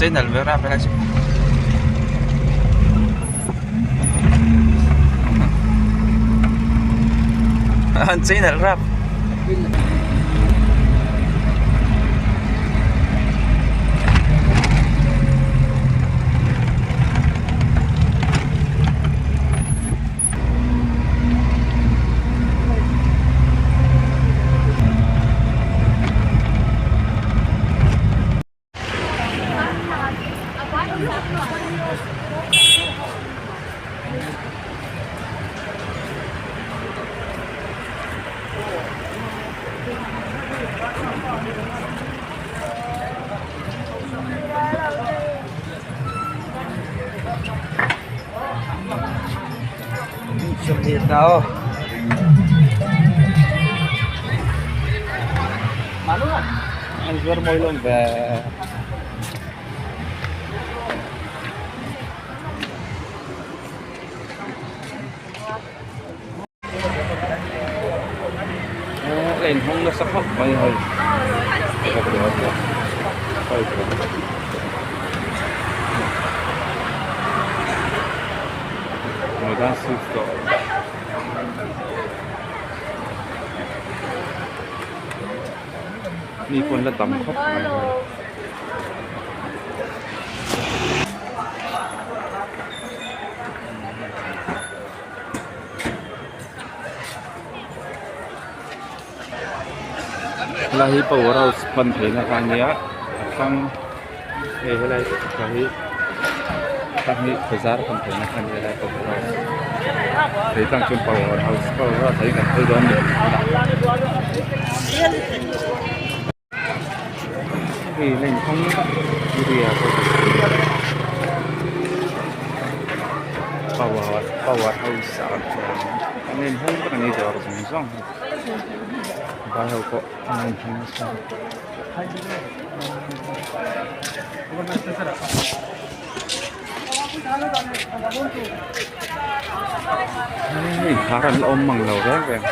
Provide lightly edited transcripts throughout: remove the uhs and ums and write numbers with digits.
channel ve rap helai chu an channel rap. An zuar mawi lawm ve. A inhawng nasa khawp mai hei maidan sweet tawh mi pawn la tam khawp mai hei. Helai hi power house pan theihna kha a nia a thlang hei helai kha hi thlang hi bazar pan theihna kha a nia helai power house hei tlang chuan power house power house ah hian kan phei dawn a ni. Hei la inhawng area pawh power power house ah chuan an inhawng vek a ni dawr zawng zawng hi vai ho pawh an inhawng nasa hei khar an la awm mang lo reng reng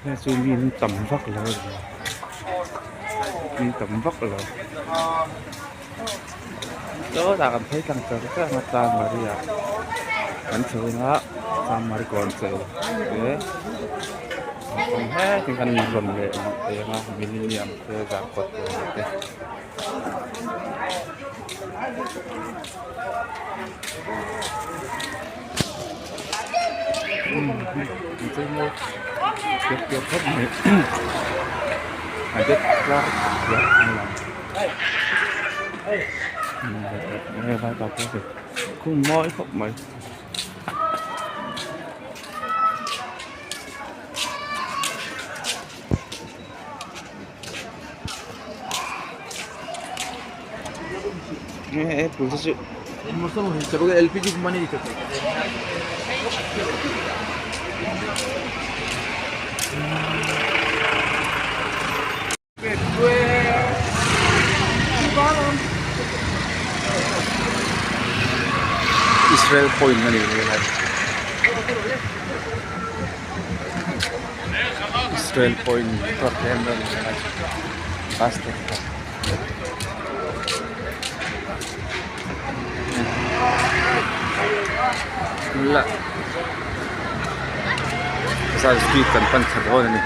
hei chu mi an tam vak lo a ni mi tam vak lo. Sawtah kan phei tlang char char a chanmari ah kan chho a chanmari kawn chei te kawng hetin kan rawn leh eng a millennium te zarkawt te te. Khung mawi khawp mai. Israel point a ni helai Israel point truck te an rawn helai bus te bazar street kan pan thla dawn a ni.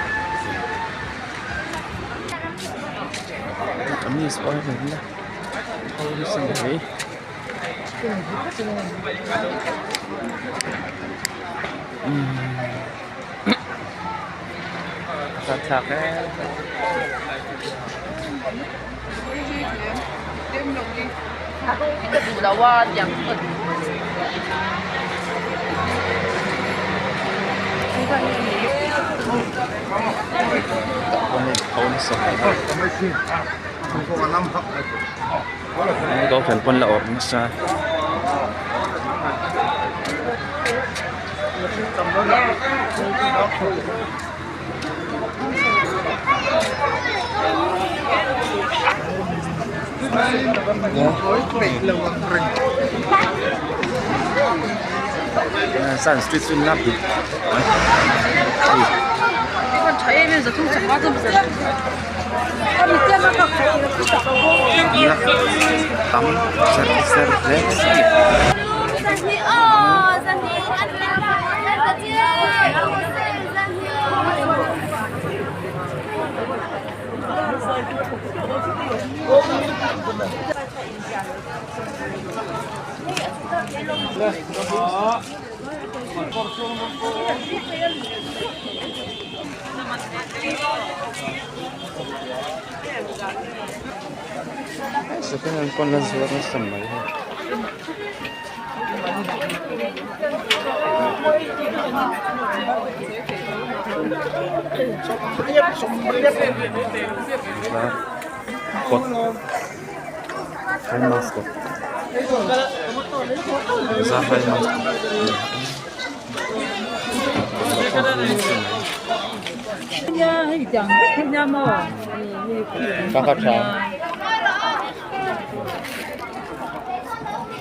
Kamis pawh hi vel a ho nasa mai a thlak e. Girlfriend pawn la awrh nasa. Science street chu lap duh tam zer zer hle a ni second hand pawn a zuar nasa mai hei. Kawt high mast kawt bazar high mast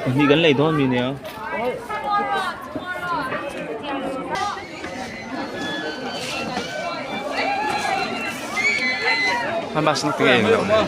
pahnih kan lei dawn mi nia. Hamas na tinge eng loh nei.